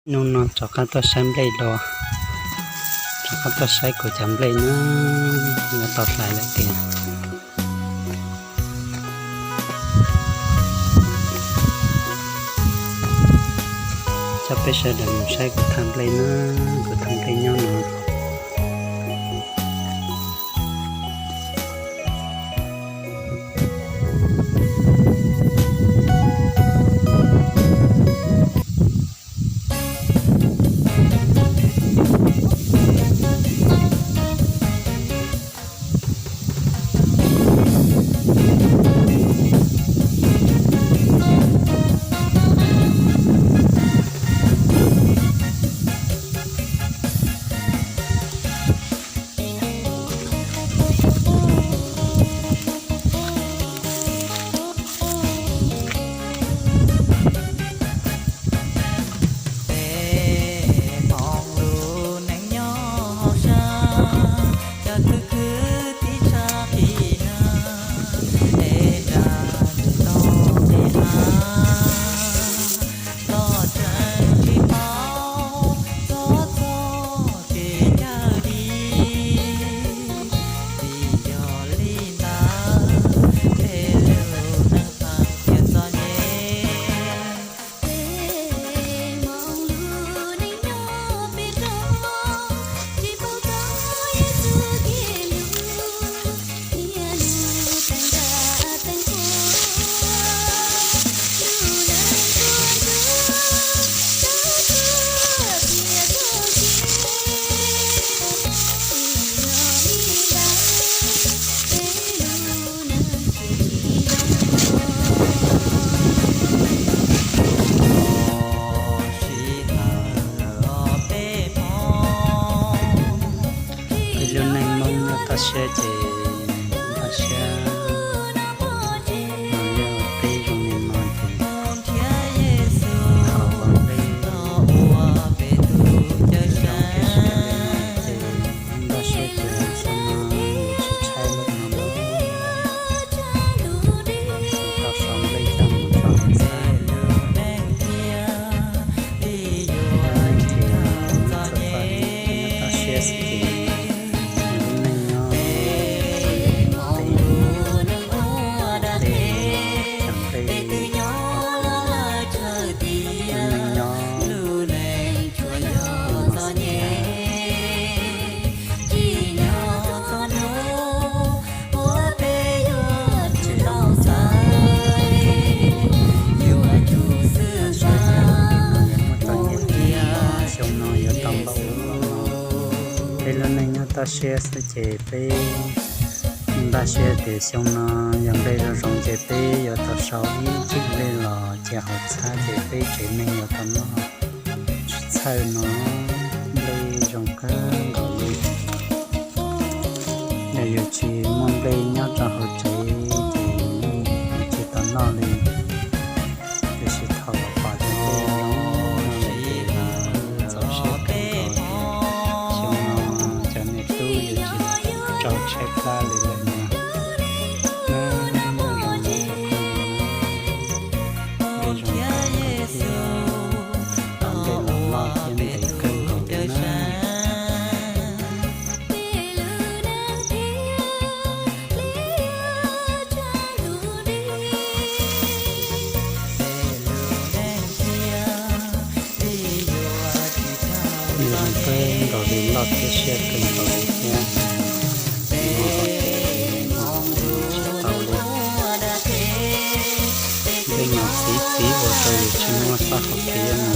Hnub no rov qab tuaj saib nplej dua, rov qab tuaj saib kuv cov nplej na, yuav tau hlais lawm tiag. Coj peb sawv daws mus saib kuv thaj nplej na, kuv thaj nplej nyob no. Peb lub neej Hmoob nyob toj siab ces npaj siab, yog peb zoo li no ces thaum ua nplej zoo tib si li no ces npaj siab tias xyoo no yuav tsis tshaib lub no lawm, tau sau nplej coj mus tso hauv txhab. Ces nyob txawm paj nyob toj siab xwb ces lub neej nyob, peb, peb cov nplej, lub neej nyob, lub neej tsuas yog los xij thiab. Ces tau saib tias lub neej no yuav muaj txoj nyiaj thiab, xyoo no yuav tau npaum li no. Peb lub neej nyob toj siab xwb ces peb npaj siab tias xyoo no yog nplej zoo zoo ces peb yuav tau sau ib ntsis nplej los cia hauv txhab ces peb tsev neeg yuav tau noj. Tsis txhawj no, nplej zoo kawg nkaus li. Yog yus tsis muaj nplej nyob rau hauv tsev ces tsis tau noj li. Tiam sis thaum pom cov nplej zoo no lawm ces txaus siab kawg nkaus tias xyoo no cov niam tub yuav tsis rau tshaib plab li lawm no. Nplej zoo kawg nkaus, nplej zoo kawg nkaus thiab, tau nplej los loj thiab ntev kawg nkaus li na. Nplej zoo kawg nkaus li, loj thiab siab kawg nkaus li thiab. Mus hauv tsev tsis tau li. Nplej no txiv txiv ua rau yus tsis muaj txoj hau kev no.